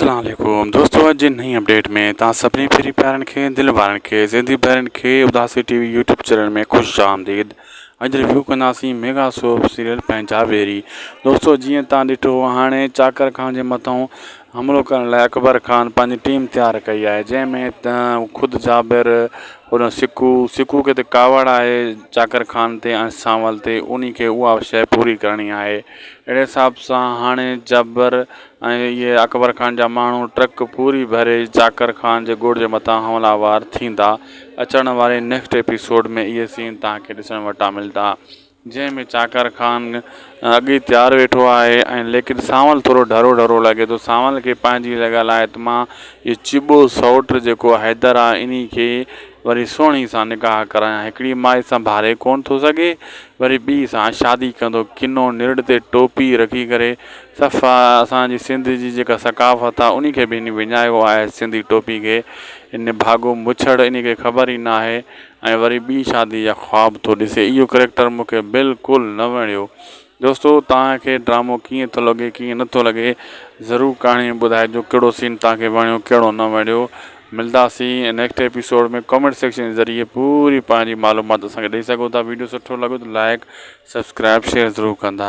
اسلام عليڪم دوستو اڄ جي نئين اپڊيٽ ۾ توهان سڀني پھرين پيارن کي دل وارن کي سنڌي ڀائرن کي Udasi T V YouTube channel ۾ خوش آمديد اڄ ريويو ڪنداسين ميگا سوپ سيريل پنهنجا ويري دوستو جيئن توهان ڏٺو هاڻي چاڪر خان جي مٿان حملو ڪرڻ لاء اڪبر خان پنهنجي ٽيم تيار ڪئي آهي جنهن ۾ خود جابر هوڏانهن سڪو سڪو کي ته ڪاوڙ آهي چاڪر خان تي ۽ سانول تي انهي کي اها شيء پوري ڪرڻي آهي اهڙي حساب سان هاڻي جابر ۽ اهي اڪبر خان جا ماڻهو ٽرڪ پوري ڀري چاڪر خان جي ڳوٺ جي مٿان حمله آور ٿيندا. اچڻ واري نيڪسٽ ايپيسوڊ ۾ اهي سين توهان کي ڏسڻ وٽان ملدا. جنهن ۾ چاڪر خان اڳ ئي تيار ويٺو آهي ۽ ليڪن سانول ٿورو ڍرو ڍرو لڳي ٿو. سانول کي پنهنجي لڳل آهي ته مان اهو چٻو سئوٽ جيڪو حيدر آهي انهي کي وري سهڻي سان نڪاح ڪرايان. هڪڙي مائي سان ڀاري ڪونه ٿو سگهي وري ٻي سان شادي ڪندو. ڪنو نرڙ تي ٽوپي رکي ڪري صفا اسان جي سنڌ جي جيڪا ثقافت آ انهي کي به هن وڃايو آهي سنڌي ٽوپي کي نڀاڳو مڇڙ انهي کي خبر ئي ناهي ۽ وري ٻي شادي جا خواب ٿو ڏسي اهو ڪريڪٽر مون کي بلڪل نه وڻيو دوستو توهان کي ڊرامو ڪيئن ٿو لڳي ڪيئن نٿو لڳي ضرور ڪهاڻي ۾ ٻڌائجو ڪهڙو سين توهان کي وڻيو ڪهڙو نه وڻيو ملداسين نيڪسٽ ايپيسوڊ ۾ ڪمينٽ سيڪشن جي ذريعي پوري پنهنجي معلومات اسان کي ڏئي سگهو ٿا ويڊيو سٺو لڳو ته لائڪ سبسڪرائب شيئر ضرور ڪندا.